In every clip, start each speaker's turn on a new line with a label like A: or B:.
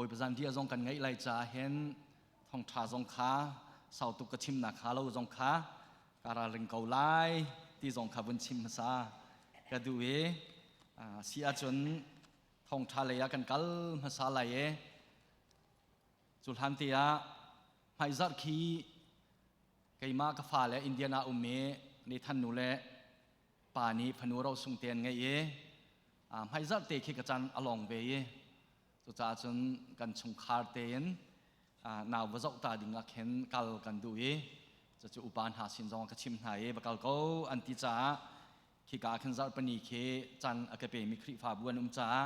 A: Bawipa zanriah zong kan ngeih lai caah hin thawngṭha zong kha sau tuk ka chimnak hnga lo zong kha ka ralring ko lai ti zong kha vun chim hmasa ka duh i si ahcun thawngṭha lei ah kan kal hmasa lai i cu hlan te ah hmaizarh khi keimah ka fale Indiana um i Nathan nu le pa nih fanu rosung te an ngeih i hmaizarh te khi ka caan a lawng ve i cucaah cun kan chungkhar tein nau va zoh ta ding ah khin kal kan duh i cucu upa hna sin zong ka chim hna i va kal ko an ti caah khika ah khin zarhpini khi caan a ka pemi Khrihfabu an um caah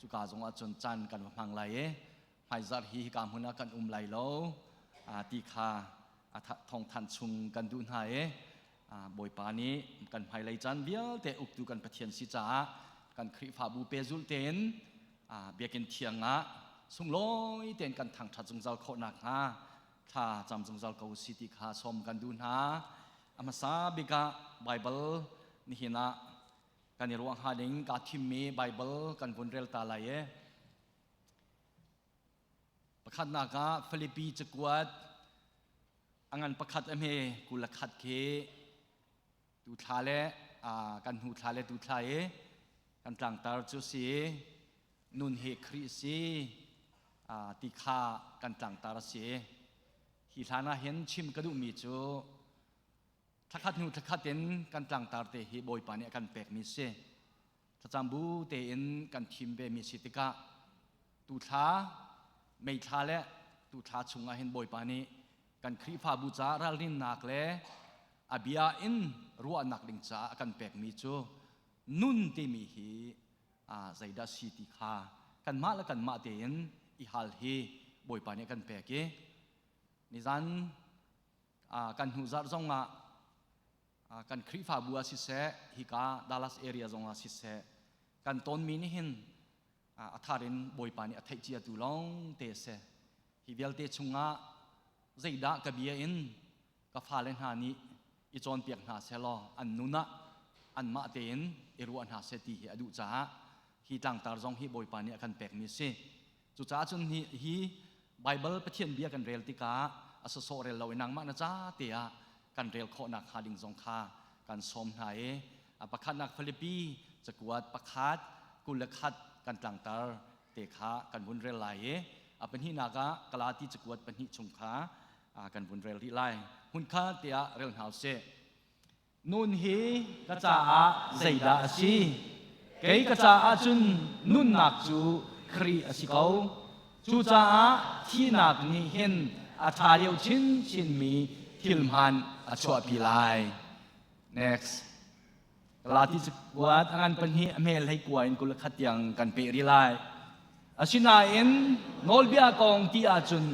A: cuka zong ah cun caan kan va hmang lai i hmaizarh hi hika hmun ah kan um lai lo ti kha thawngthanh chung kan duh hna i Bawipa nih kan hmailei caan vialte uktu kan Pathian si caah kan Khrihfabu pehzulh tein biakinn thiang ah sunglawi tein kan thangṭhat zungzal khawh nakhnga thla cam zungzal ko si ti kha sawm kan duh hna. A hmasa bik ah Baibal nihin ah kan i ruah hnga ding kaa thimmi Baibal kan vun rel ta lai i Pakhatnak ah Filipi cakuat a ngan pakhat a hme 21 khi tu thla le kan hnu thla le tu thla i kan tlangtar cu si nun hi Khrih si ti kha kan tlangtar a si. Hi hlan ah hin chim ka duhmi cu thlakhat hnu thlakhat in kan tlangtar te hi Bawipa nih a kan pekmi si. Thlacam bu tein kan thim vemi si tikah tu thla May thla le tu thla chungah hin Bawipa nih kan Khrihfabu caah ralrinnak le a bia in ruahnak ding caah a kan pekmi cu nun timi hi zeidah si ti kha kanmah le kanmah tein i hal hi Bawipa nih a kan pek i nizan kan hnu zarh zongah kan Khrihfabu ah siseh hika Dallas area zongah siseh kan tonmi nih hin a thar in Bawipa nih a theih cia tu lawng te a si. Hi vialte chungah zeidah ka bia in ka fale hna nih i cawnpiak hna sehlaw an nun ah anmah tein i ruah hna seh ti hi a duh caah hi tlangtar zong hi Bawipa nih a kan pekmi a si. Cucaah cun hi, hi Baibal Pathian bia kan rel tikah a sawsawh rel lo i nangmah na ca te ah kan rel khawhnak hnga ding zong kha kan sawm hna i a pakhatnak Filipi cakuat pakhat 21 kan tlangtar te kha kan vun rel lai i a pahnihnak ah Galati cakuat pahnih chung kha kan vun rel rih lai. Hmunkhat tiah rel hna usih. Nun hi ka caah zeidah a si? Kei ka caah cun nunnak cu Khrih a si ko. Cucaah thihnak nih hin a ṭha deuh chinchinmi thil hmaan a chuahpi lai. Next. Galati cakuat a ngan pahnih a hmel hlei kua in 21 tiang kan peh rih lai. Asinain nawlbia kong ti ahcun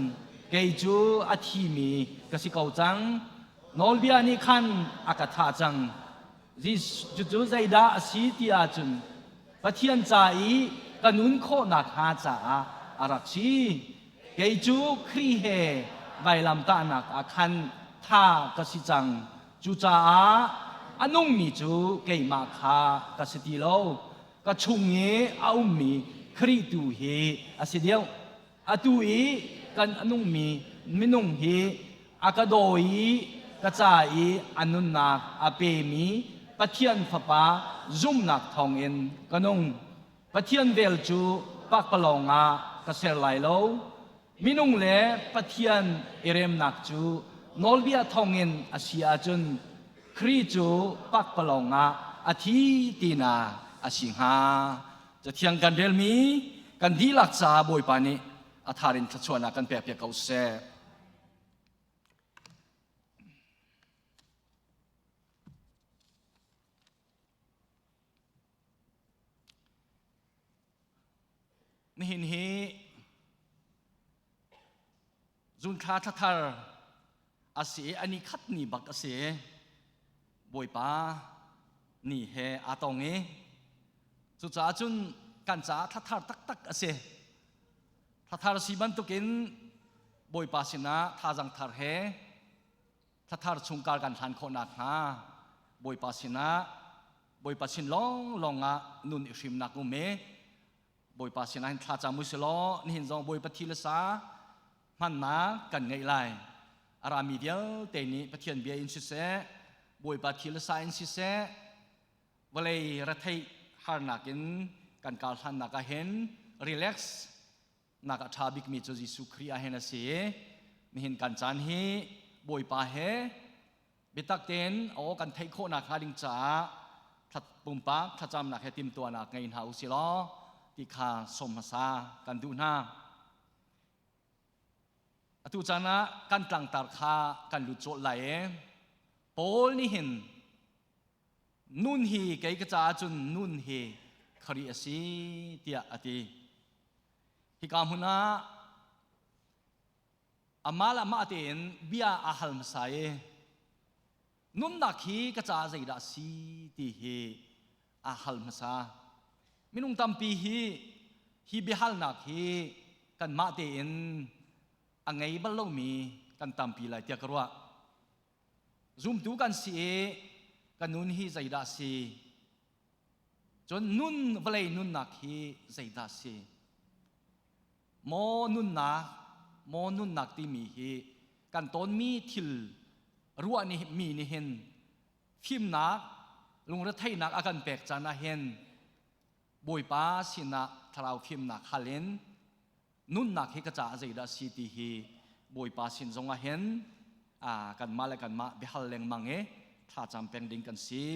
A: kei cu a thimi ka si ko cang. Nawlbia nih khan a ka thah cang. Cucu zeidah a si ti ahcun Pathian ca i ka nun khawh nakhnga caah a rak si. Kei cu Khrih he vailamtahnak ah khan tha ka si cang. Cucaah a nungmi cu keimah kha ka si ti lo. Ka chung i a ummi Khrih tu hi a si deuh. Atu i kan a nungmi minung hi a ka daw i ka ca i a nunnak a pemi Pathian Fapa zumhnak thawngin ka nung. Pathian vel cu pakpalawng ah ka ser lai lo. Minung le Pathian i remnak cu nawlbia thawngin a si ahcun Khrih cu pakpalawng ah a thi tinak a si hnga. Cathiang kan relmi kan dihlak caah Bawipa nih a thar in thluachuahnak kan pekpiak ko seh. Nihin hi zunthla thlathar a si i a ni khat ni bak a si. Bawipa ni he aa tong i cucaah cun kan caah thlathar taktak a si. Thlathar si bantukin Bawipa sinah thazaang thar he thlathar chung kar kan hlan khawh nakhnga Bawipa sinah Bawipa sin lawnglawng ah nun i hrimnak um i. Bawipa sinah hin thla cam u si law nihin zong Bawipa thi le sa hmannak kan ngeih lai. A rami vialte nih Pathian bia in siseh, Bawipa thi le sa in siseh, vawlei retheih harnak in kan kal hlannak ah hin relax nak a ṭha bikmi cu Jesuh Khrih ah hin a si i nihin kan caan hi Bawipa he biatak tein aw kan theih khawh nakhnga ding caah pumpak thlacamnak he timhtuahnak ngei hna u si law ti kha sawm hmasa kan duh hna. Atu caan ah kan tlangtar kha kan lut cawlh lai i Paul nih hin nun hi kei ka caah cun nun hi Khrih a si tiah a ti. Hika hmun ah amah le amah tein bia aa hal hmasa i nunnak hi ka caah zeidah a si ti hi aa hal hmasa. Minung tampi hi hi biahalnak hi kanmah tein a ngei bal lomi kan tampi lai tiah ka ruah. Zumtu kan si i ka nun hi zeidah a si? Cun nun vawlei nunnak hi zeidah a si? Maw nunnak, maw nunnak timi hi kan tawnmi thil ruah nih mi nih hin fimnak, lungretheihnak a kan pek caan ah hin Bawipa sinah thlarau fimnak hal in nunnak hi ka caah zeidah a si ti hi Bawipa sin zongah hin kanmah le kanmah biahal lengmang i thlacam peng ding kan si.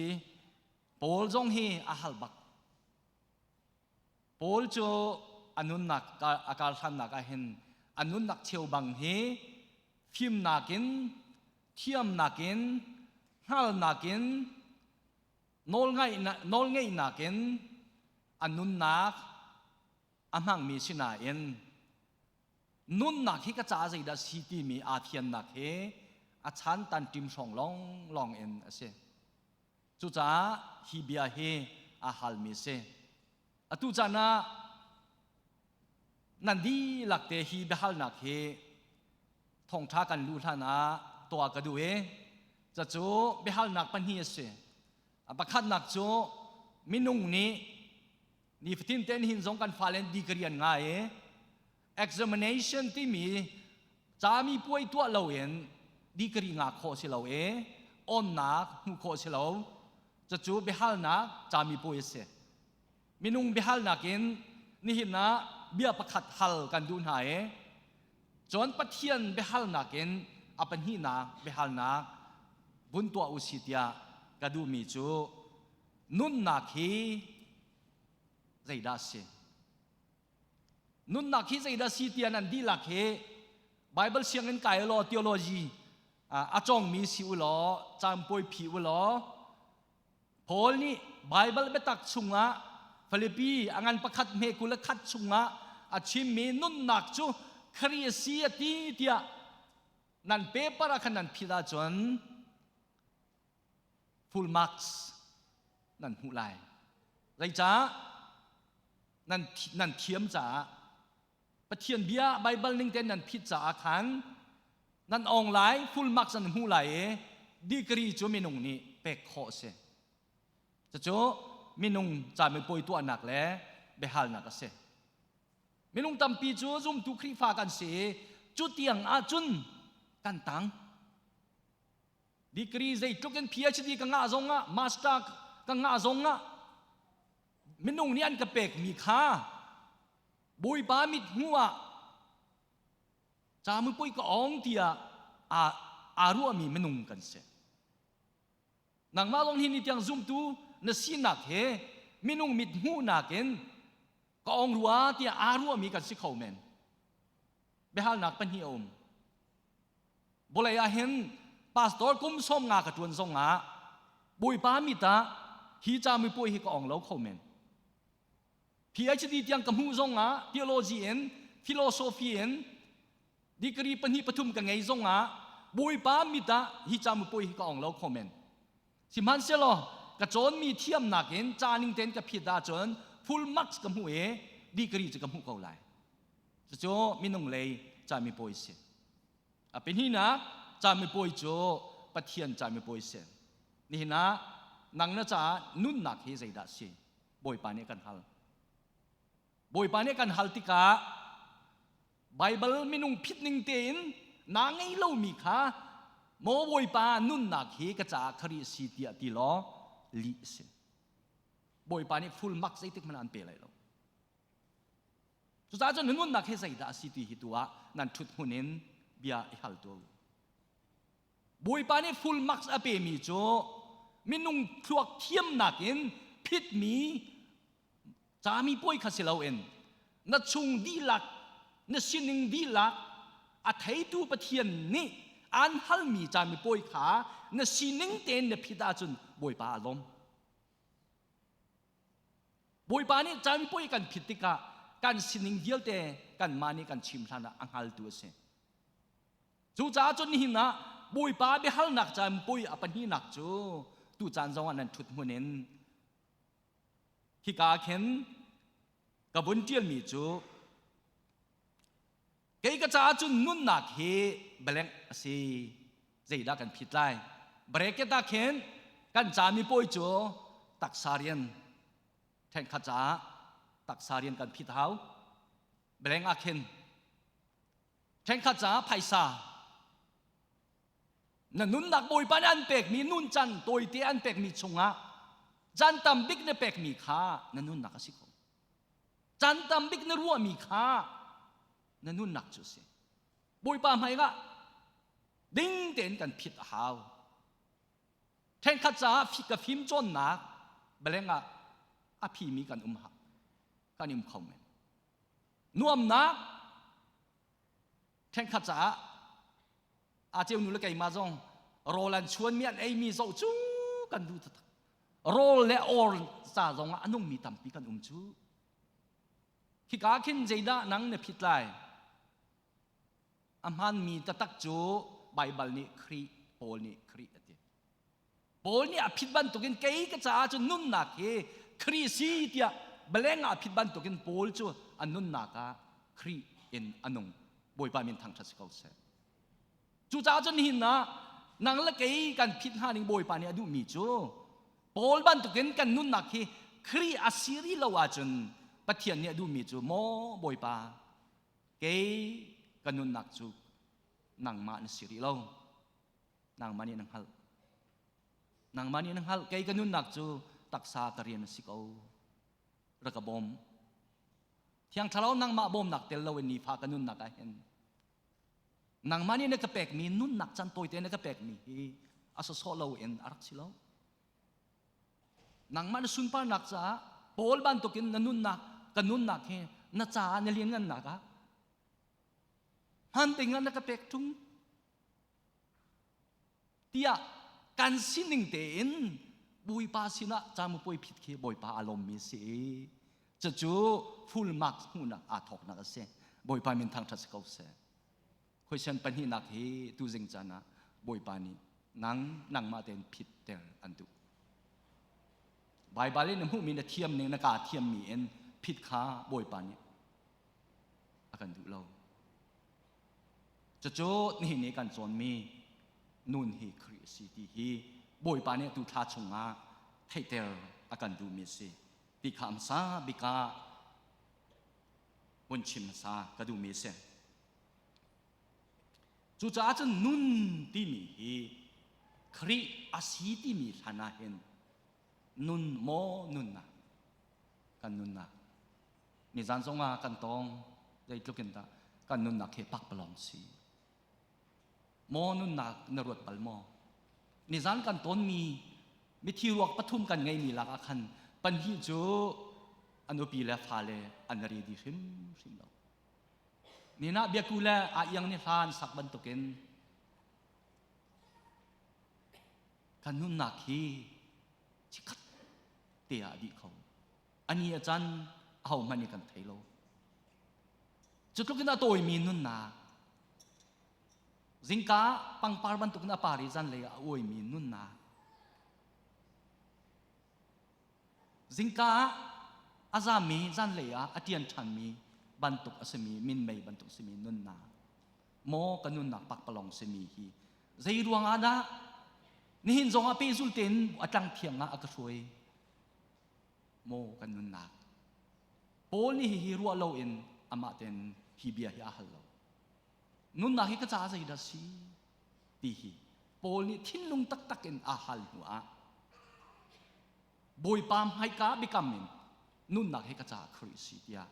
A: Paul zong hi a hal bak. Paul cu a nunnak a kar hlannak ah hin a nunnak cheubang hi fimnak in thiamnak in hngalnak in nawlngeihnak in a nunnak a hmangmi si nain nunnak hi ka caah zeidah si timi aa thiannak hi a chan tan ṭim hrawng lawnglawng in a si. Cucaah hi bia hi aa halmi a si. Atu caan ah nan dihlak te hi biahalnak hi thongṭha kan luh hlan ah tuah ka duh i cucu biahalnak pahnih a si. A pakhatnak cu minung nih nifatin te nihin zong kan fale degree an ngai i examination timi cami puai tuah loin degree ngah khawh si lo i onnak hmuh khawh si lo. Cucu biahalnak cami puai a si. Minung biahalnak in nihin ah bia pakhat hal kan duh hna i cun Pathian biahalnak in a pahnihnak biahalnak vun tuah u si tiah ka duhmi cu nunnak hi zeidah a si? Nunnak hi zeidah si tiah nan dihlak hi Bible sianginn kai law theology a cawngmi si u law caanpuai phi u law Paul nih Bible biatak chungah Filipi a ngan pakhat hme 21 chungah a chimmi nunnak cu Khrih a si a ti tiah nan paper ah khan nan phit ahcun full marks nan hmuh lai. Zeicah? Nan, nan thiam caah Pathian bia Bible ning tein nan phit caah khan nan ong lai full marks nan hmuh lai i degree cu minung nih pek khawh a si. Cucu minung camipuai tuahnak le biahalnak a si. Minung tampi cu zumtu Khrihfa kan si i cu tiang ahcun kan tang. Degree zeitluk in PhD ka ngah zong ah master ka ngah zong ah minung nih an ka pekmi kha Bawipa mit hmuh ah camipui ka ong tiah aa ruahmi minung kan si. Nangmah zong hi ni tiang zumtu na sinak he minung mit hmuhnak in ka ong rua tiah aa ruahmi kan si kho men. Biahalnak pahnih a um. Vawlei ah hin pastor kum 50 ka ṭuan zong ah Bawipa mit ah hi camipuai hi ka ong lo kho men. PhD tiang ka hmuh zong ah theology in philosophy in degree pahnih pathum ka ngei zong ah Bawipa mit ah hi camipuai hi ka ong lo kho men. Sihmanhsehlaw ka cawnmi thiamnak in ca ning tein ka phit ahcun full marks ka hmuh i degree cu ka hmuh ko lai. Cucu minung lei camipuai si. A pahnihnak camipuai cu Pathian camipuai si. Nihin ah nang na caah nunnak hi zeidah si? Bawipa nih kan hal. Bawipa nih kan hal tikah Baibal minung phit ning tein naa ngei lomi kha maw Bawipa nunnak hi ka caah Khrih si tiah ti law lih a si. Bawipa nih full mark zeitik hmanh an pe lai lo. Cucaah cun na nunnak hi zeidah a si ti hi tu ah nan ṭhut hmun in bia i hal tu. Bawipa nih full marks a pemi cu minung thluak thiamnak in phitmi cami puai kha si loin na chung dihlak na sining dihlak a theitu Pathian nih aan halmi cami puai kha na sining tein na phit ahcun Bawipa a lawm. Bawipa nih cami puai kan phit tikah kan sining vialte kanmah nih kan chim hlan ah a hngaltu a si. Cucaah cun nihin ah Bawipa biahalnak caan puai a pahnihnak cu tu caan zongah nan ṭhut hmun in Hika ah khin ka vun ṭialmi cu kei ka caah cun nunnak hi blank a si. Zeidah kan phit lai? Bracket ah khin kan cami pawi cu taksa rian ṭhenkhat caah taksa rian kan phit hau. Blank ah khin ṭhenkhat caah phaisa Na nunnak Bawipa nih an pekmi nuncan tawite an pekmi chungah caan tam bik na pekmi kha na nunnak a si ko. Caan tam bik na ruahmi kha na nunnak cu a si. Bawipa hmaiah ding tein kan phit a hau. Ṭhenkhat caah ka fim cawnnak baleng ah a phimi kan um kan um kho men. Nuamnak ṭhenkhat caah a ceu nu le keimah zong rawl an chuanmi an eimi zoh cu kan duh taktak rawl le or ca zong ah a nungmi tampi kan um cu hika khin zeidah nang na phit lai a hmanmi taktak cu Baibal nih Khrih Paul nih Khrih a ti Paul nih a phit bantukin kei ka caah cun nunnak hi Khrih si tiah baleng ah a phit bantukin Paul cu a nunnak ah Khrih in a nung. Bawipa min thangṭhat si ko seh. Cucaah cun nihin ah nang le kei kan phit hnga ning Bawipa nih a duhmi cu Paul bantukin kan nunnak hi Khrih a si rih lo ahcun Pathian nih a duhmi cu maw Bawipa kei ka nunnak cu nangmah na si rih lo. Nangmah nih na hngalh. Nangmah nih na hngalh. Kei ka nunnak cu taksa ka rian a si ko. Rak ka bawm. Thiang Thlarau nangmah bawmnak tel loin nifa ka nunnak ah hin nangmah nih na ka pekmi nunnak can tawite na ka pekmi hi a sawsawh loin a rak si lo. Nangmah na sunparnak caah Paul bantukin na nunnak ka nunnak hi na caah na lianngannak ah hman ding ah na ka pek ṭung tiah kan sining tein Bawipa sinah camupuai phit khi Bawipa a lawmmi a si. Cucu full marks hmuhnak aa thawknak a si. Bawipa min thangṭhat si ko seh. Question pahnihnak hi tuzing caan ah Bawipa nih nang nangmah tein phitter an duh. Baibal in na hmuhmi na thiam ning na kaa thiammi in phit kha Bawipa nih a kan duh lo. Cucu nihin ni kan cawnmi nun hi Khrih a si ti hi Bawipa nih tu thla chungah theihter a kan duhmi a si ti kha hmasa bik ah hun chim hmasa ka duhmi a si. Cucaah cun nun timi hi Khrih a si timi hlan ah hin nun maw nunnak kan nunnak Nizan zong ah kan tong zeitluk in dah kan nunnak hi pakpalawng si. Maw nunnak na ruat bal maw? Nizan kan tonmi mithi ruak pathum kan ngeimi lak ah khan pahnih cu an nupi le fale an ri di hrimhrim lo. Nina biaku le a iang ni hlan sak bantukin kan nunnak hi chikhat te ah a dih kho. Ani a can ahohmanh nih kan thei lo. Cu tluk in a tawimi nunnak zingka pangpar bantukin a par i zanlei ah a uaimi nunnak zingka ah a zammi zanlei ah a ṭian ṭhanmi bantuk a simi minmei bantuk a simi nunnak maw ka nunnak pakpalawng simi hi zei ruang ah dah nihin zong ah pehzul tein a tlang thiang ah a ka hruai maw kan nunnak? Paul nih hihi ruah loin amah ten hi bia hi a hal lo. Nunnak hi ka caah zeidah si ti hi Paul nih thinlung taktak in aa hal hnu ah Bawipa hmaika biakam in nunnak hi ka caah Khrih si tiah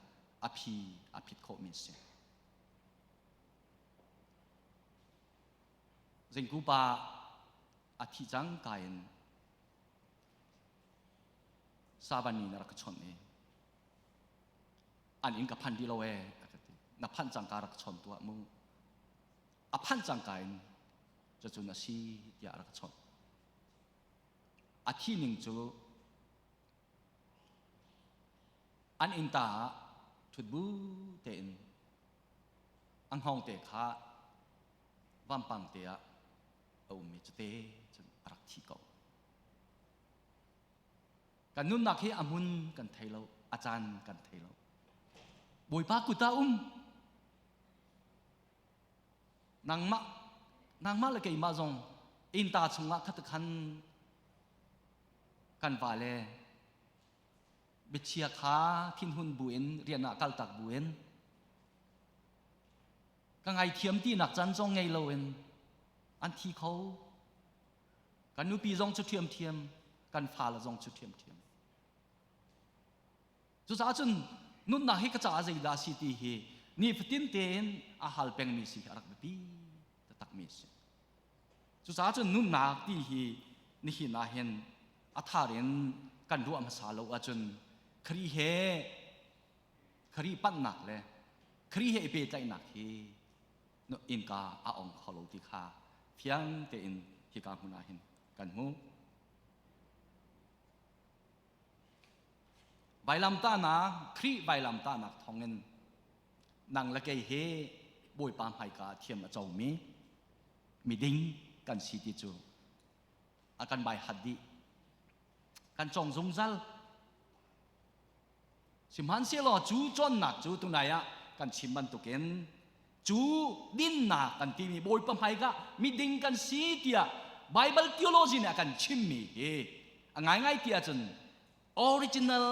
A: a phi a phit khawhmi a si. Zingku pa a thi cang ka in Savani na rak ka chawnh i an inn ka phan dih lo ee a ka ti. Na phanh cangka rak chawn tuah mu. A phanh cangka in cucun a si tiah a rak ka chawnh. A thi ning cu an inn ta ah ṭhut bu tein a hngawng te kha vampang te ah a um i cute cun a rak thi ko. Kan nunnak hi a hmun kan thei lo, a caan kan thei lo. Bawipa kut ah um. Nangmah nangmah le keimah zong innta chungah khat khan kan va le biachia kha thinhun buin rian ah kaltak buin ka ngaithiam tinak caan zong ngei loin an thi kho. Kan nupi zong cu ṭhiamṭhiam, kan fale zong cu ṭhiamṭhiam. Cucaah cun nunnak hi ka caah zeidah a si ti hi nifatin tein a hal pengmi si hi a rak biapi taktakmi a si. Cucaah cun nunnak ti hi nihin ah hin a thar in kan ruah hmasa lo ahcun Khrih he Khrih panhnak le Khrih he i pehtlaihnak hi innka a ong kho lo ti kha fiang tein hika hmun ah hin kan hmuh. Vailamtahnak, Khrih vailamtahnak thawngin nang le kei he Bawipa hmaika thiam a comi miding kan si ti cu a kan bai hat dih. Kan cawng zungzal. Sihmanhsehlaw cu cawnnak cu tunai ah kan chim bantukin cu dinnak kan timi Bawipa hmaika miding kan si tiah Bible theology nih a kan chimmi hi a ngaingai ti ahcun original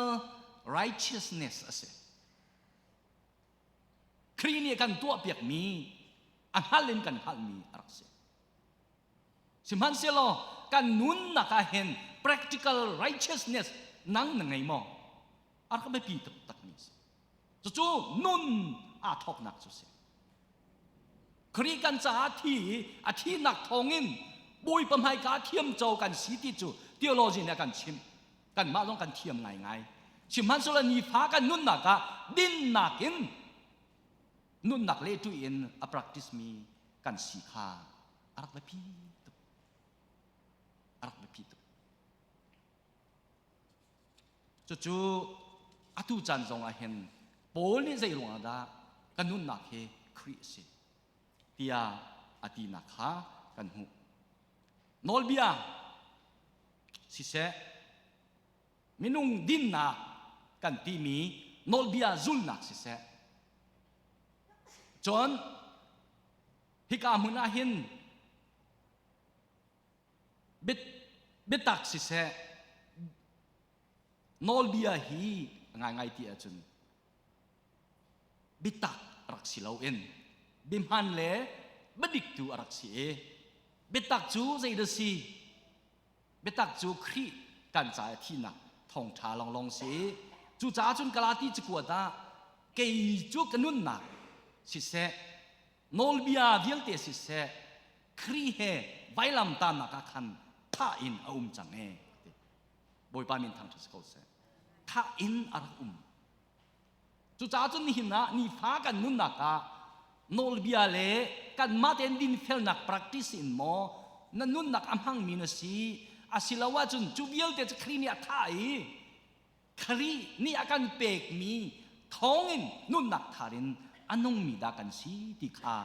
A: righteousness a si. Khrih nih a kan tuahpiakmi a hngal in kan hngalhmi a rak si. Sihmanhsehlaw kan nunnak ah hin practical righteousness nang na ngei maw? A rak biapi taktakmi a si. Cucu nun aa thawknak cu a si. Khrih kan caah thi i a thihnak thawngin Bawipa hmaika thiamco kan si ti cu theology nih a kan chimh. Kanmah zong kan thiam ngaingai. Sihmanhsehlaw nifa kan nunnak ah dinnak in nunnak lehtuih in a practice mi kan si kha a rak biapi tuk. A rak biapi tuk. Cucu atu caan zong ah hin Paul nih zei ruangah dah ka nunnak hi Khrih a si tiah a tinak kha kan hmuh. Nawlbia siseh minung dinnak kan timi nawlbia zulnak siseh cun hika hmun ah hin biatak siseh nawlbia hi ngaingai ti ahcun biatak rak si loin biahman le biadik tu a rak si i biatak cu zeidah si biatak cu Khrih kan ca i thihnak thawngṭha lawnglawng si cucaah cun Galati cakuat ah kei cu ka nunnak siseh nawlbia vialte siseh Khrih he vailamtahnak ah khan thah in a um cang ee Bawipa min thangṭhat si ko seh thah in a rak um cucaah cun nihin ah nifa kan nunnak ah nawlbia le kanmah tein dinfelnak practice in maw na nunnak a hmangmi na si asiloah cun cu vialte cu Khrih nih a thah i Khrih nih a kan pekmi thawngin nunnak thar in a nungmi dah kan si ti kha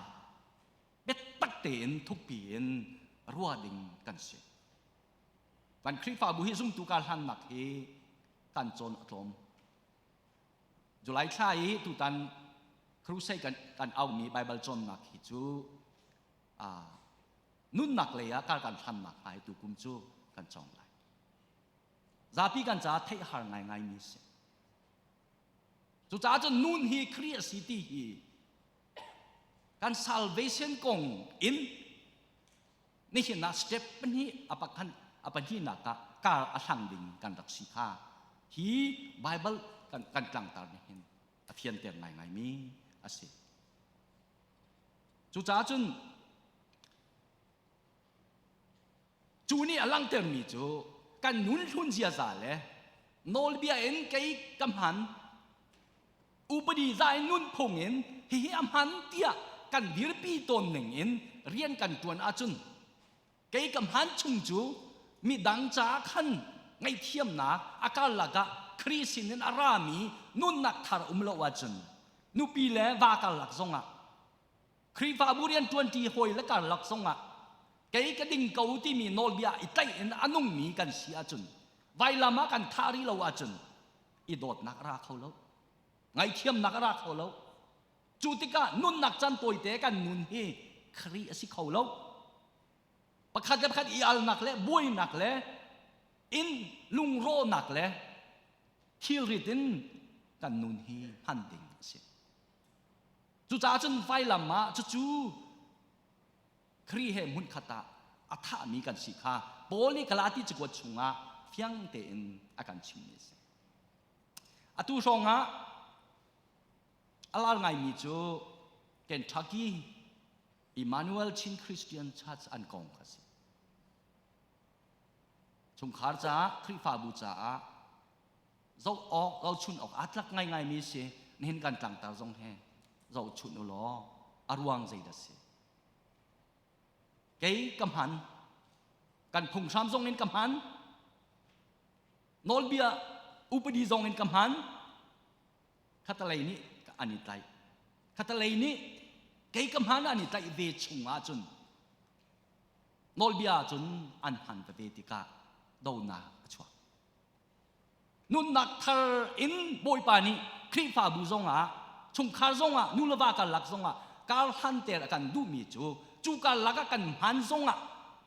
A: biatak tein thukpi in ruah ding kan si. Kan Khrihfabu hi zumtu ka hlannak hi kan cawn a tlawm. July thla i tutan crusade kan, kan aumi Bible cawnnak hi cu nunnak lei ah kar kan hlannak hna hi tukum cu kan cawng lai. Zapi kan caah theih har ngaingai mi si. Cucaah cun nun hi Khrih a si ti hi kan salvation kong in nihin ah step pahnih a pakhat a pahnihnak ah kar a hlang ding kan rak si kha hi Bible kan kan tlangtar nih hin a fianter ngaingaimi a si. Cucaah cun cu nih a langhtermi cu kan nun hlun ziaza le nawlbia in kei ka hman upadi za in nunphung in hihi a hman tiah kan dirpi tawn ning in rian kan ṭuan ahcun kei ka hman chung cu midang caah khan ngaihthiamnak a karlak ah Khrih sinin a rami nunnak thar um lo ahcun nupi le va karlak zongah Khrihfabu rianṭuanṭi hawi le karlak zongah kei ka ding ko timi nawlbia i tlaih in a nungmi kan si ahcun vailam ah kan thah rih lo ahcun i dawtnak a ra kho lo ngaihthiamnak a ra kho lo cu tikah nunnak caan tawite kan nun hi Khrih a si kho lo pakhat le pakhat i alnak le buainak le in lungrawhnak le thilrit in kan nun hi hman ding a si Cucaah cun vailam ah cucu Khrih he hmunkhat ah a thahmi kan si kha Paul nih Galati cakuat chungah fiang tein a kan chimmi a si. Atu hrawng ah a lar ngaimi cu Kentucky Emmanuel Chin Christian Church an kong kha si. Chungkhar caah, Khrihfabu caah zoh awk zohchun awk aa tlak ngaingaimi si nihin kan tlangtar zong he zohchun u law a ruang zeidah si kei ka hman kan phunghram zong in ka hman nawlbia upadi zong in ka hman khatalei nih an i tlaih khatalei nih kei ka hman an i tlaih ve chung ahcun nawlbia cun an hman veve tikah donak a chuak Nunnak thar in Bawipa nih Khrihfabu zongah, chungkhar zongah, nu le va karlak zongah kar hlanter a kan duhmi cu cu karlak ah kan hman zongah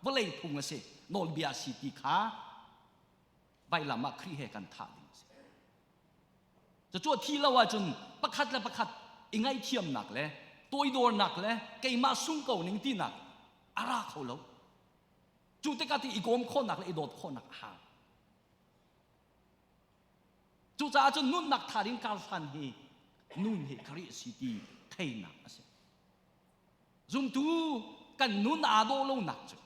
A: vawlei phung a si, nawlbia a si ti kha vailam ah Khrih he kan thah ding a si. Cucu a thi lo ahcun pakhat le pakhat i ngaihthiamnak le toidornak le keimah sung ko ning tinak a ra kho lo. Cu tikah ti i kawm khawhnak le i dawt khawhnak a hau. Cucaah cun nunnak thar in karhlan hi nun hi Khrih si ti theinak a si. Zumtu kan nun aa dawh lonak cu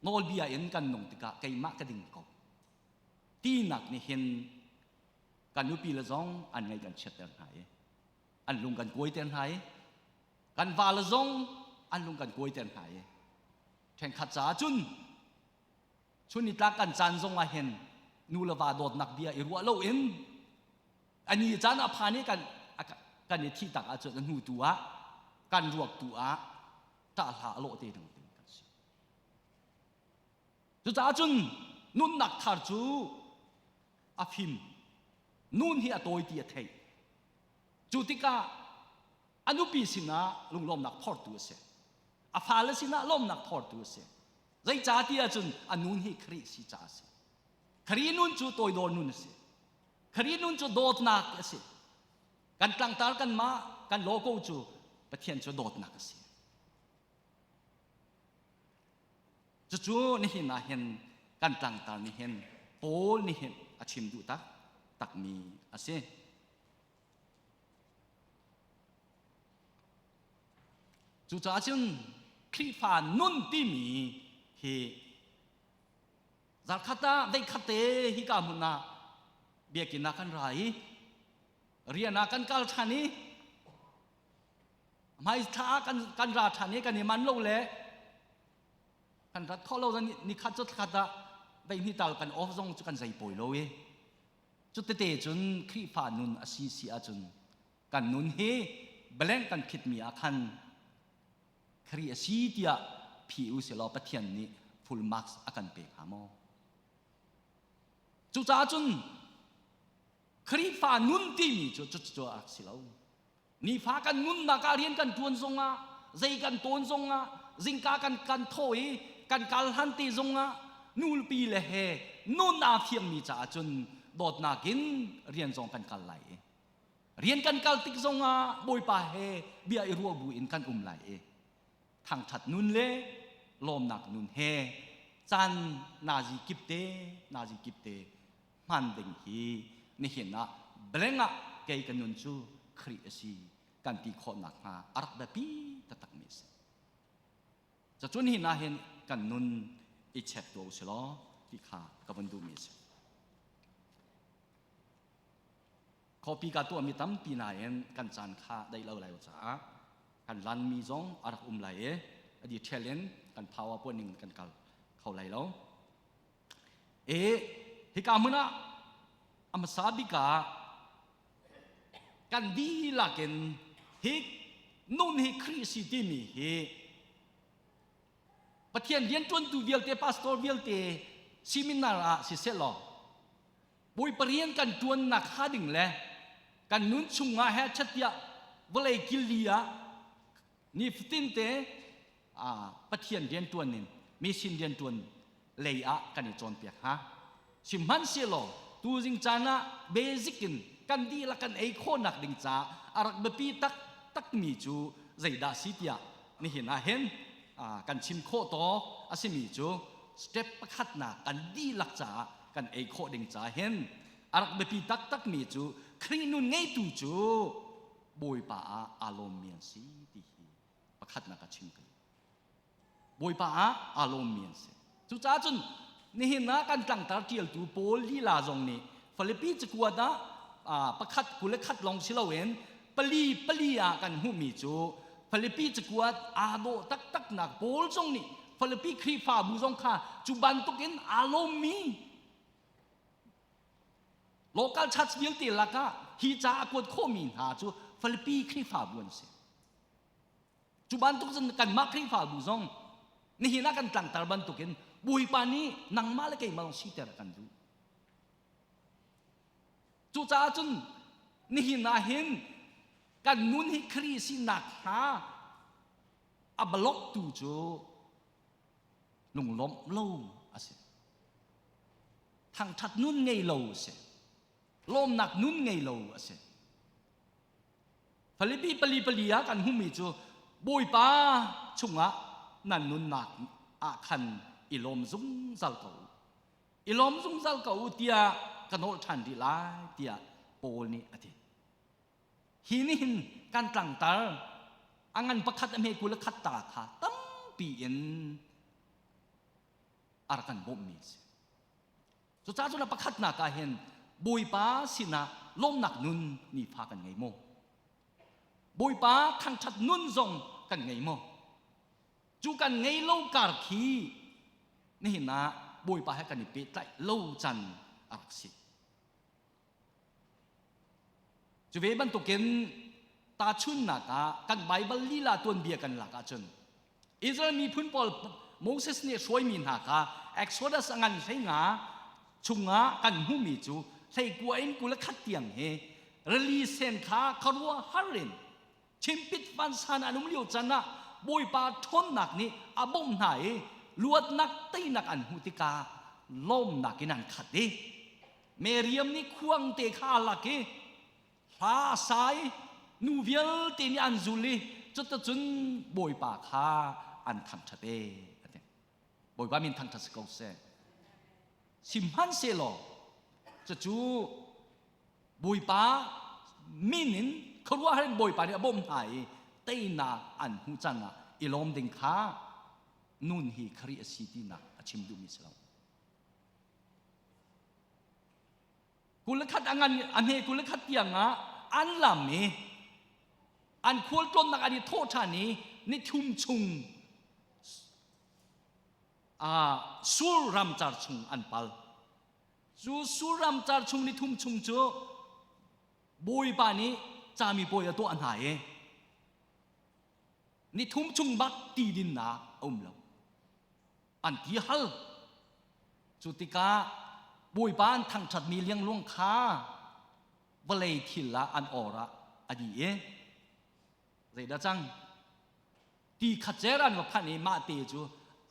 A: nawlbia in kan nung tikah keimah ka ding ko tinak nih hin kan nupi le zong an ngaih kan chiatter hna i an lung kan kuaiter hna i kan vale zong an lung kan kuaiter hna i ṭhenkhat caah cun Chun nitlak kan caan zong ah hin nu le va dawtnak bia i ruah loin ani caan a phan i kan kan i thih tak ahcun a hnu tu ah kan ruak tu ah ṭah hla a lawh te ding ding kan si. Cucaah cun nunnak thar cu a fim. Nun hi a tawi ti a theih. Cu tikah a nupi sinah lunglawmnak phortu a si. A fale sinah lawmnak phortu a si. Zeicahtiah cun a nun hi Khrih si caah a si. Khrih nun cu toidor nun a si. Khrih nun cu dawtnak a si. Kan tlangtar kanmah kan logo cu Pathian cu dawtnak a si. Cucu nihin ah hin kan tlangtar nih hin Paul nih hin a chim duh tak takmi a si. Cucaah cun Khrihfa nun timi hi zarkhat ah veikhat te hika hmun ah biakinn ah kan ra i rian ah kan kal ṭhan i hmai thla ah kan, kan ra ṭhan i kan i man lo le kan rat khawh lo ni khat cu khat ah veihnih tal kan off zong cu kan zei pawi lo i cu tete cun Khrihfa nun a si si ahcun kan nun hi blank kan phitmi ah khan Khrih a si tiah phi u silaw Pathian nih full marks a kan pe hnga maw? Cucaah cun Khrihfa nun timi cu cucu a rak si lo. Nifa kan nunnak ah rian kan ṭuan zongah, zei kan tawn zongah, zingka kan kan thawh i kan kal hlan te zongah nulpi le he nun aa fiangmi caah cun dawtnak in rian zong kan kal lai i. Rian kan kal tik zongah Bawipa he bia i ruah bu in kan um lai i thangṭhat nun le lawmnak nun he caan nazi kipte nazi kipte hman ding hi nihin ah beleng ah kei ka nun cu Khrih a si kan ti khawh nakhnga a rak biapi taktakmi a si. Cacun hi na hin kan nun i check tuah u law ti kha ka vun duhmi a si. Copy ka tuahmi tampi nain kan caan kha daih lo lai caah kan lanmi zong a rak um lai i a detail in kan power point ning kan kal kho lai lo. E hika hmun ah a hmasa bik ah kan dihlak in hi nun hi Khrih si timi hi Pathian rianṭuantu vialte pastor vialte seminar ah siseh law Bawipa rian kan ṭuannak hnga ding le kan nun chungah he chatiah vawlei killi ah nifatin te Pathian rianṭuan in mission rianṭuan lei ah kan i cawnpiak hnga. Sihmanhsehlaw tuzing caan ah basic in kan dihlak kan ei khawhnak ding caah a rak biapi taktakmi cu zeidah si tiah nihin ah hin kan chim khawh tawk a simi cu step pakhatnak kan dihlak caah kan ei khawh ding caah hin a rak biapi taktakmi cu Khrih nun ngeitu cu Bawipa ah aa lawmmi an si ti hi pakhatnak a chim ka Bawipa ah aa lawmmi an si. Cucaah cun nihin ah kan tlangtar ṭialtu Paul lila zong nih Filipi cakuat ah pakhat 21 lawng si loin pali pali ah kan hmuhmi cu Filipi cakuat aa dawh taktaknak Paul zong nih Filipi Khrihfabu zong kha cu bantukin aa lawmmi local church vialte lakah hi ca a kuat khawhmi hna cu Filipi Khrihfabu an si. Cu bantuk cun kanmah Khrihfabu zong nihin ah kan tlangtar bantukin Bawipa nih nangmah le keimah zong siter a kan duh. Cucaah cun nihin ah hin kan nun hi Khrih sinak hnga a block tu cu lunglawmh lo a si. Thangṭhat nun ngei lo a si. Lawmnak nun ngei lo a si. Filipi pali pali ah kan hmuhmi cu Bawipa chungah nan nunnak ah khan i lawm zungzal ko u. I lawm zungzal ko u tiah ka nawl ṭhan rih lai tiah Paul nih a ti. Hi nih hin kan tlangtar a ngan pakhat a hme 21 ta kha tampi in a rak kan bawmhmi a si. Cucaah cun a pakhatnak ah hin Bawipa sinah lawmnak nun nifa kan ngei maw? Bawipa thangṭhat nun zong kan ngei maw? Cu kan ngei lo kar khi nihin ah Bawipa he kan i pehtlaih lo can a rak si. Cu ve bantukin tahchunnak ah kan Baibal lila tuanbia kan lak ahcun Israel miphun pawl Moses nih hruaimi hna kha Exodus a ngan 15 chungah kan hmuhmi cu 19 in 21 tiang hi rili sen kha khuaruahhar in chimpit vansan an um lio can ah Bawipa ṭhawnnak nih a bawmh hna i luatnak teinak an hmuh tikah lawmnak in an khat i Miriam nih khuangte kha a lak i hla a sa i nu vialte nih an zul i cuticun Bawipa kha an thangṭhat e a ti. Bawipa min thangṭhat si ko seh. Sihmanhsehlaw cucu Bawipa min in khuaruahhar in Bawipa nih a bawmh hna i teinak an hmuh can ah i lawm ding kha nun hi Khrih a si tinak a chim duhmi si lo. 21 a ngan a hme 21 tiang ah an lam i an khualtlawnnak an i thawh ṭhan i ni thum chung Sur ramcar chung an pal. Cu Sur ramcar chung ni thum chung cu Bawipa nih camipuai a tuah hna i ni thum chung bak ti dinnak a um lo. An ti hal. Cu tikah Bawipa an thangṭhatmi liangluang kha vawlei thil ah an or ah a dih i zeidah cang? Ti khat cer an va phanh i mah te cu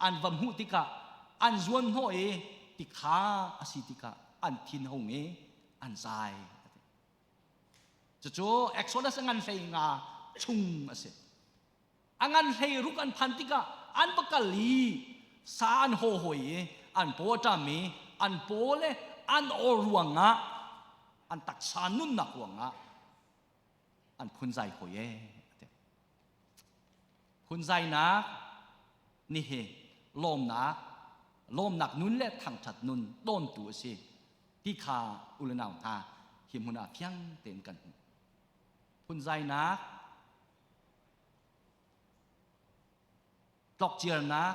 A: an va hmuh tikah an zuan hnawh i tikha a si tikah an thin hung i an zai. Cucu Exodus a ngan hlei nga chung a si. A ngan hlei ruk an phan tikah an va kal i sa an haw hawi i an paw a ṭam i an paw le an aw ruangah an taksa nunnak ruangah an phunzai hawi ee a ti. Phunzainak ni hi lawmnak lawmnak nun le thangṭhat nun dawntu a si ti kha u le nau hna hi hmun ah fiang tein kan hmuh. Phunzainak tlokciarnak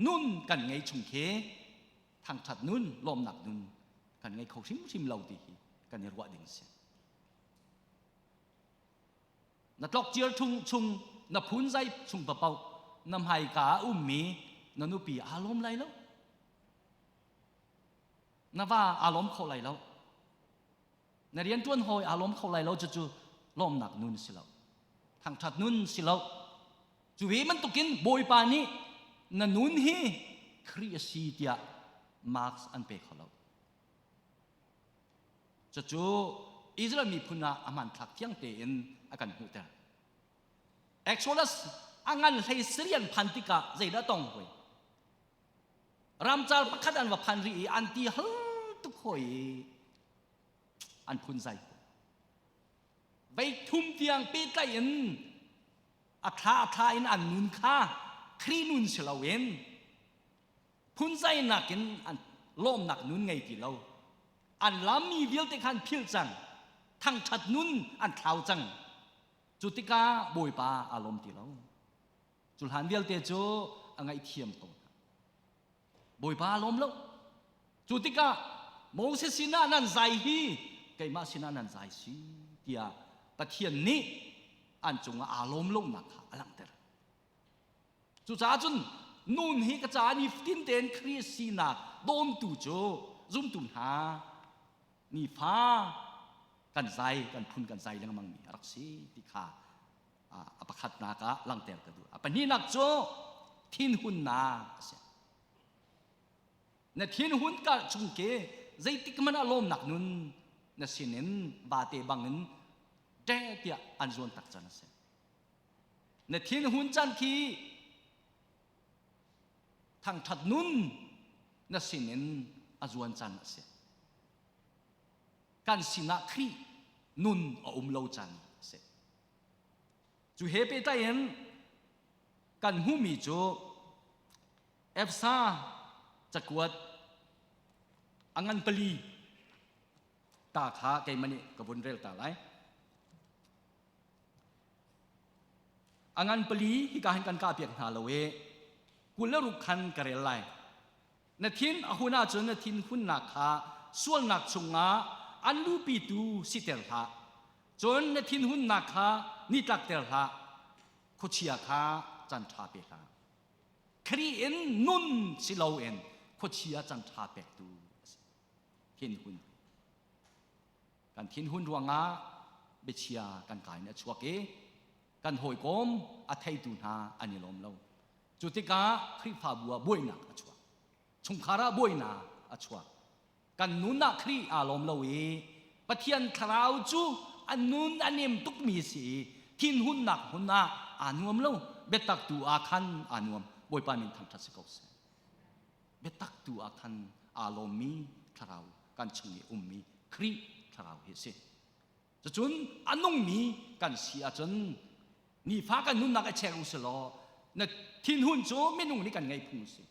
A: nun kan ngei chung khi thangṭhat nun lawmnak nun kan ngei kho hrimhrim lo ti hi kan i ruah ding a si. Na tlokciar chung chung na phunzai chung paoh na hmaika ah ummi na nupi aa lawm lai lo. Na va aa lawm kho lai lo. Na rianṭuan hawi aa lawm kho lai lo cucu lawmnak nun si lo. Thangṭhat nun si lo. Cu ve bantukin Bawipa nih na nun hi Khrih a si tiah marks an pe kho lo. Cucu Israel miphun ah a hmanthlak fiang tein a kan hmuhter. Exodus a ngan hlei sarian phan tikah zeidah tong hoi? Ramcar pakhat an va phan rih i an ti hal tuk hoi i an phunzai. Vei thum tiang pehtlaih in a thla a thla in an nun kha Khrih nun si loin phunzainak in an lawmnak nun ngei ti lo an lammi vialte kha an philh cang thangṭhat nun an thlau cang cu tikah bawipa aa lawm ti lo cu hlan vialte cu a ngaihthiam ko hna bawipa aa lawm lo cu tikah Moses sinah nan zai hi keimah sinah nan zai si tiah Pathian nih an cungah aa lawm lonak kha a langhter Cucaah cun nun hi ka caah nifatin tein Khrih sinak dawmtu cu zumtu hna nifa kan zai kan phun kan zai lengmang mi a rak si ti kha a pakhatnak ah langhter ka duh. A pahnihnak cu thinhunnak a si. Na thinhun kal chung ke zeitik hmanh ah lawmnak nun na sinin vate bangin ṭe tiah an zuan tak can a si. Na thinhun can khi thangṭhat nun na sinin a zuan can a si. Kan sinah Khrih nun a um lo can a si. Cu he pehtlai in kan hmuhmi cu Efsa cakuat a ngan pali ta kha keimah nih ka vun rel ta lai. A ngan pali hika hin kan kahpiak hna lo i 26 khan ka rel lai. Na thin a hun ahcun na thinhunnak kha sualnak chungah an luhpitu siter hlah. Cun na thinhunnak kha nitlakter hlah. Khuachia kha caan ṭha pe hlah. Khrih in nun si loin khuachia caan ṭha pektu a si. Thinhun. Kan thinhun ruangah biachia kan ka in a chuak i kan hawikom a theitu hna an i lawm lo. Cu tikah Khrihfabu ah buainak a chuak. Chungkhar ah buainak a chuak. Kan nun ah Khrih aa lawm lo i Pathian thlarau cu a nun a nem tukmi a si i thinhunnak hmun ah aa nuam lo. Biatak tu ah khan aa nuam. Bawipa min thangṭhat si ko seh. Biatak tu ah khan aa lawmmi thlarau kan chung i ummi Khrih thlarau hi a si. Cucun a nungmi kan si ahcun nifa kan nunnak i cheng u law na thinhun cu minung nih kan ngei phung a si.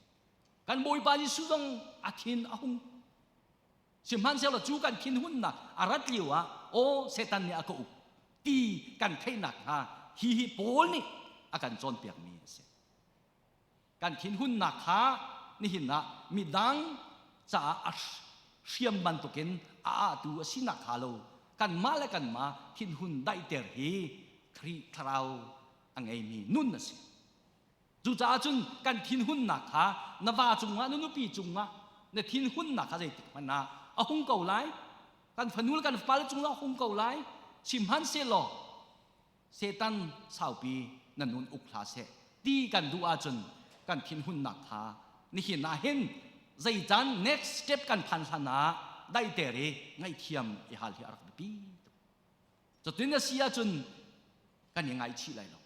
A: Kan Bawipa Jesuh zong a thin a hung. Sihmanhsehlaw cu kan thinhunnak a rat lio ah aw Satan nih a ka uk ti kan theihnak hnga hi hi Paul nih a kan cawnpiakmi a si. Kan thinhunnak kha nihin ah midang caah a hriam bantukin a ahtu a sinak hnga lo kanmah le kanmah thinhun daihter hi Khrih thlarau a ngeimi nun a si. Cucaah cun kan thinhunnak kha na va cungah na nupi cungah na thinhunnak kha zeitik hmanh ah a hung ko lai. Kan fanu le kan fapale cungah a hung ko lai. Sihmanhsehlaw Satan saupi na nun uk hlah seh ti kan duh ahcun kan thinhunnak kha nihin ah hin zeican next step kan phan hlan ah daiter i ngaihthiam i hal hi a rak biapi tuk. Cutin a si ahcun kan i ngaichih lai lo.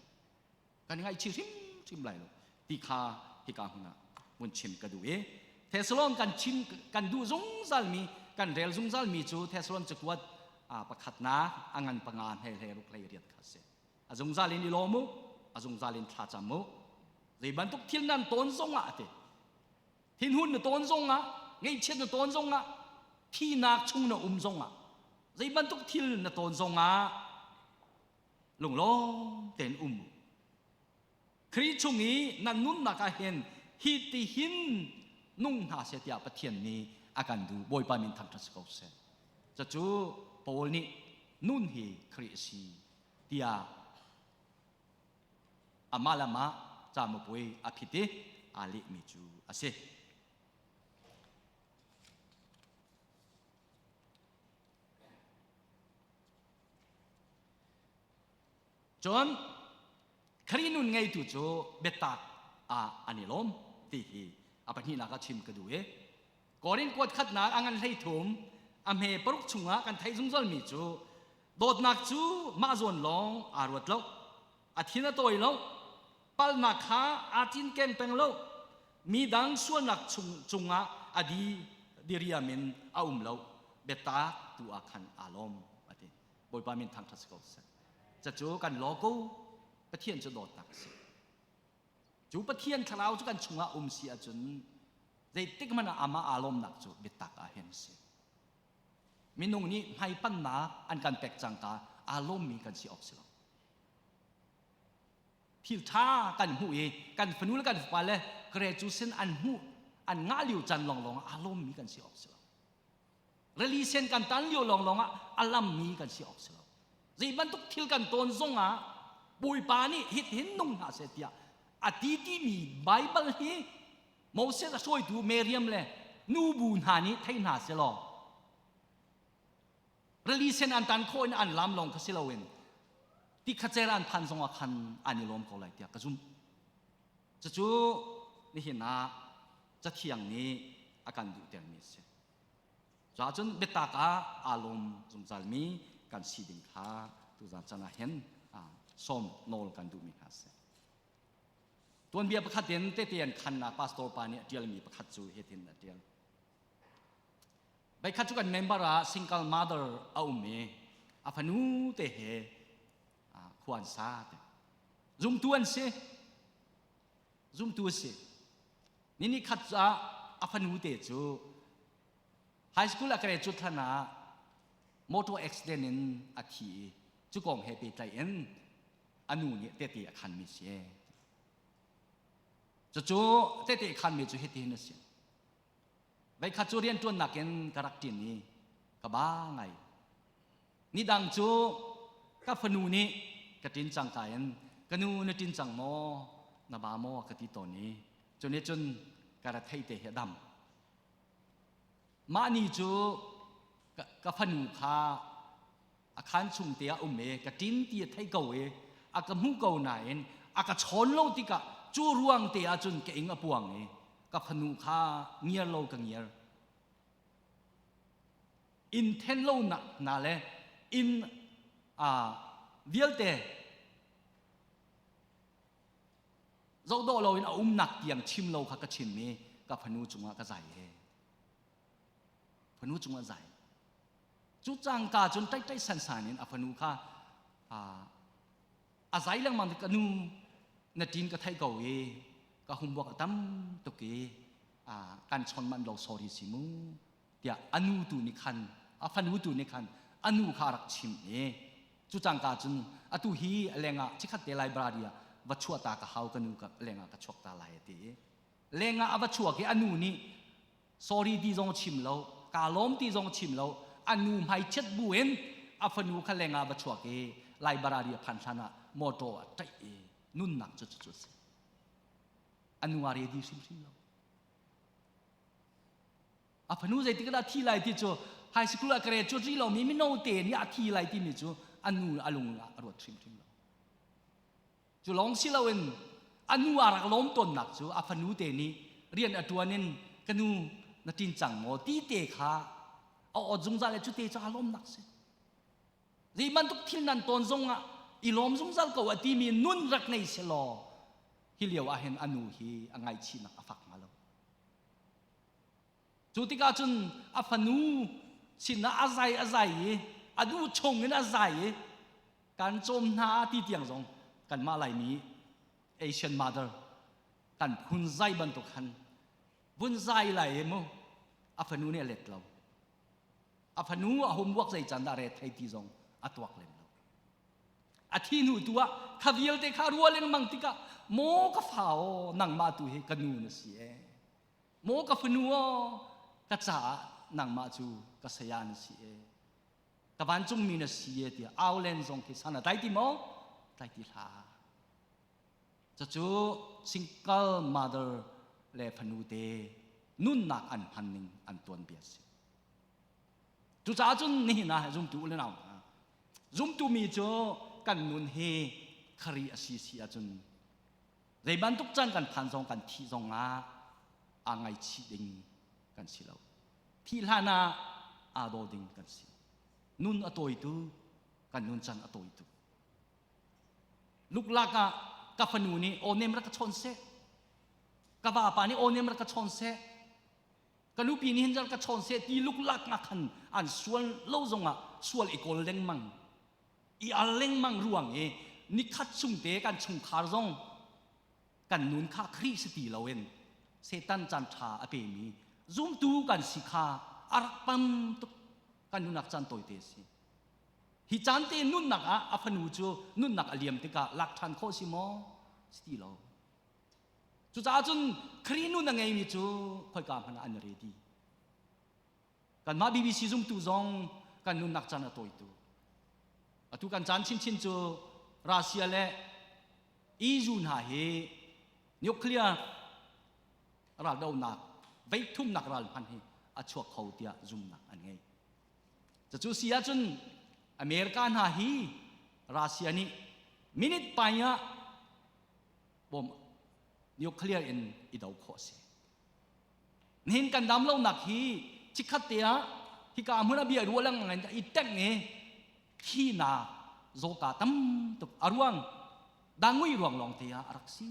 A: Kan i ngaihchih hrimhrim lai lo ti kha hika hmun ah vun chim ka duh i Thessalon kan chim kan duh zungzalmi kan rel zungzalmi cu Thessalon cakuat pakhatnak a ngan panga hlei hlei ruk hlei riat kha a si. A zungzal in i lawm u, a zungzal in thla cam u. Zei bantuk thil nan tawn zongah a ti. Thinhun na tawn zongah, ngaihchiat na tawn zongah, thinak chung na um zongah, zei bantuk thil na tawn zongah lunglawm tein um u. Khrih chung i nan nunnak ah hin hi ti hin nung hna seh tiah Pathian nih a kan duh. Bawipa min thangṭhat si ko seh. Cucu Paul nih nun hi Khrih a si tiah amah le amah camupuai a phit i aa lehmi cu a si. Cun Khrih nun ngeitu cu biatak ah an i lawm ti hi a pahnihnak ah chim ka duh i Korin kuat khatnak a ngan 13 a hme paruk chungah kan theih zungzalmi cu dawtnak cu mah zawn lawng aa ruat lo a thin a tawi lo palnak kha aa cinken peng lo mi dang sualnak chung cungah a di diriam in a um lo biatak tu ah khan aa lawm a ti Bawipa min thangṭhat si ko seh. Cucu kan logo Pathian cu dawtnak a si. Cu Pathian thlarau cu kan chungah um si ahcun zeitik hmanh ah amah aa lawmnak cu biatak ah hin a si. Minung nih hmaipannak an kan pek cangka aa lawmmi kan si awk si lo. Thil ṭha kan hmuh i kan fanu le kan fapa le graduation an hmuh an ngah lio can lawnglawng ah aa lawmmi kan si awk si lo. Rili sen kan tan lio lawnglawng ah a lammi kan si awk si lo. Zei bantuk thil kan tawn zong ah Bawipa nih hitin nung hna seh tiah a ti timi Baibal hi Moses a hruaitu Miriam le nubu hna nih thei hna seh law rili sen an tan khawh in an lam lawng kha si loin tikhacer an phan zong ah khan an i lawm ko lai tiah ka zumh. Cucu nihin ah Cathiang nih a kan duhtermi a si. Cuahcun biatak ah aa lawm zungzalmi kan si ding kha tuzan chan ah hin sawm nawl kan duhmi hna a si. Tuanbia pakhat in tete an khannak pastor pa nih a ṭialmi pakhat cu hitin a ṭial. Veikhat cu kan member ah single mother a um i a fanu te he khua an sa te. Zumtu an si. Zumtu a si. Ni ni khat ah a fanu te cu high school a graduate hlan ah motor accident in a thi i cu kong he pehtlaih in a nu nih tete a khanmi si. Cucu tete khanmi cu hitihin a si. Veikhat cu rianṭuannak in ka rak ṭin i ka ba ngai. Nidang cu ka fanu nih ka ṭin cangka in ka nu na ṭin cang maw na ba maw ka ti tawn i cu nih cun ka retheih te hi a dam. Mah ni cu ka fanu kha a khaan chung te ah um i ka ṭin ti a thei ko i a ka hmuh ko nain a ka chawn lo tikah cu ruang te ah cun ka ing a puang i ka fanu kha ngiar lo ka ngiar inn then lonak hna le inn vialte zohdawh loin a umnak tiang chim lo kha ka chim i ka fanu cungah ka zai he fanu cungah zai cu cangka cun ṭaiṭai sansan in a fanu kha a zai lengmang ka nu na ṭin ka theih ko i ka homework a tam tuk i kan chawn manh lo sorry si mu tiah a nu tu nih khan a fanu tu nih khan a nu kha a rak chimh i cu cangka cun atu hi a lengah chikhat te library ah va chuah ta ka hau ka nu ka lengah ka chuak ta lai a ti i lengah a va chuak i a nu nih sorry ti zong chim lo kaa lawm ti zong chim lo a nu hmaichiat bu in a fanu kha lengah va chuak i library a phan hlan ah motor a ṭaih i nunnak cu cu a si a nu a ready hrimhrim lo a fanu zeitik dah thi lai ti cu high school ah graduate rih lomi mino te nih a thi lai timi cu a nu a lung ah a ruat hrimhrim lo Cu lawng si loin a nu a rak lawm tawnnak cu a fanu te nih rian a ṭuan in ka nu na ṭin cang maw ti te kha a awt zungzal le cu te cu aa lawmnak si. Zei bantuk thil nan tawn zong ah i lawm zungzal ko a timi nun rak ngei selaw hi lio ah hin a nu hi a ngaihchihnak a fak hnga lo. Cu tikah cun a fanu sinah a zai a zai i a duh chung in a zai i kan cawm hna ti tiang zong kanmah Laimi Asian mother kan phun zai bantuk khan vun zai lai i mu a fanu nih a let lo. A fanu a homework zei can dah re thei ti zong a tuak lem lo. A thi hnu tu ah kha vialte kha rua lengmang tikah maw ka fa aw nangmah tu hi ka nu na si ee. Maw ka fanu aw ka caah nangmah cu ka saya na si ee. Ka vancungmi na si ee tiah au len zong khi san a tlai ti maw? Tlai ti hlah. Cucu single mother le fanu te nunnak an hman ning an tuanbia si. Cucaah cun nihin ah zumtu u le nau hna, zumtu mi cu kan nun hi khari a si si ahcun zei bantuk caan kan phan zong kan thih zong ah aa ngaichih ding kan si lo. Thih hlan ah aa daw ding kan si. Nun a tawitu, kan nun can a tawitu. Luklak ah ka fanu nih aw nem rak ka chawn seh. Ka vapa nih aw nem rak ka chawn seh. Ka nupi nih hin rak ka chawn seh ti luklak ah khan an sual lo zongah sual i kawl lengmang. I al lengmang ruang i nikhat chung te kan chungkhar zong kan nun kha Khrih si ti loin Satan caan ṭha a pemi zumtu kan si kha a rak pam tuk kan nunnak caan tawite a si. Hi caan te nunnak ah a fanu cu nunnak a liam tikah lak ṭhan khawh si maw? Si ti lo. Cucaah cun Khrih nun a ngeimi cu khoika hmanh ah an ready. Kanmah BBC zumtu zong kan nunnak caan a tawitu. Atu kan caan chinchin cu Russia le EU hna hi nuclear raldohnak veithumnak ral hman hi a chuak kho tiah zumnak an ngei. Cucu si ahcun America hna hi Russia nih minute pai ah bom nuclear in i do khawh a si. Nihin kan dam lonak hi chikkhat te ah hika hmun a bia ruah lengmang in i tengh i thihnak zawka tam tuk a ruang dangui ruang lawng te ah a rak si.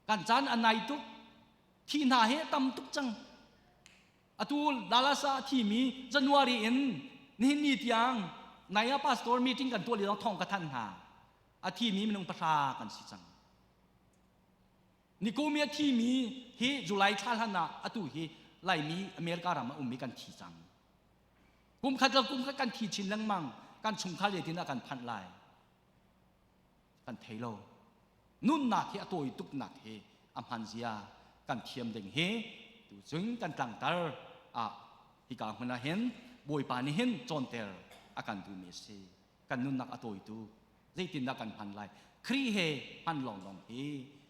A: Kan caan a nai tuk thi hna hi a tam tuk cang. Atu Dallas ah a thimi January in nihin ni tiang nai ah pastor meeting kan tuah lio thong ka thanh hna. A thimi minung pahra kan si cang. Nikum i a thimi hi July thla hlan ah atu hi Laimi America ram ah ummi kan thi cang. Kum khat le kum khat kan thi chin lengmang. Kan chungkhar zeitin ah kan phanh lai. Kan thei lo. Nunnak hi a tawi tuknak hi a hman zia kan thiam ding hi tucun kan tlangtar ah hika hmun ah hin Bawipa nih hin cawnter a kan duhmi a si. Kan nunnak a tawitu zeitindah kan hman lai? Khrih he hman lawnglawng hi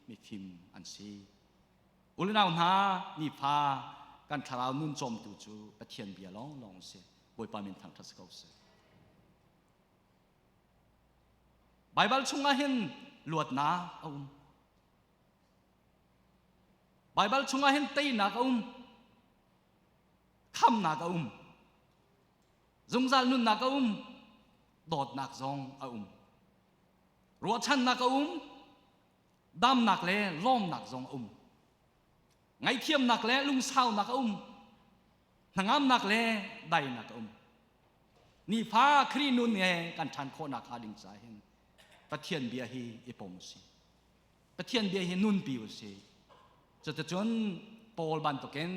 A: mifim an si. Ulenau hna nifa kan thlarau nun cawmtu cu Pathian bia lawnglawng a si. Bawipa min thangṭhat si ko seh. Baibal chungah hin luatnak a um. Baibal chungah hin teinak a um. Khamnak a um. Zungzal nunnak a um. Dawtnak zong a um. Ruahchannak a um. Damnak le lawmnak zong a um. Ngaihthiamnak le lungsaunak a um. Hnangamnak le dainak a um. Nifa Khrih nun he kan ṭhan khawhnak hnga ding caah hin Pathian bia hi i pom u sih. Pathian bia hi nunpi u sih. Cuticun Paul bantukin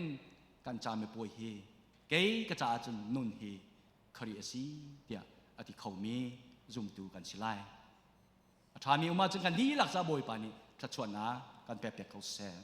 A: kan camipuai hi kei ka caah cun nun hi Khrih a si tiah a ti khomi zumtu kan si lai. A ṭhami um ahcun kan dihlak ca Bawipa nih thluachuahnak kan pek piak ko seh.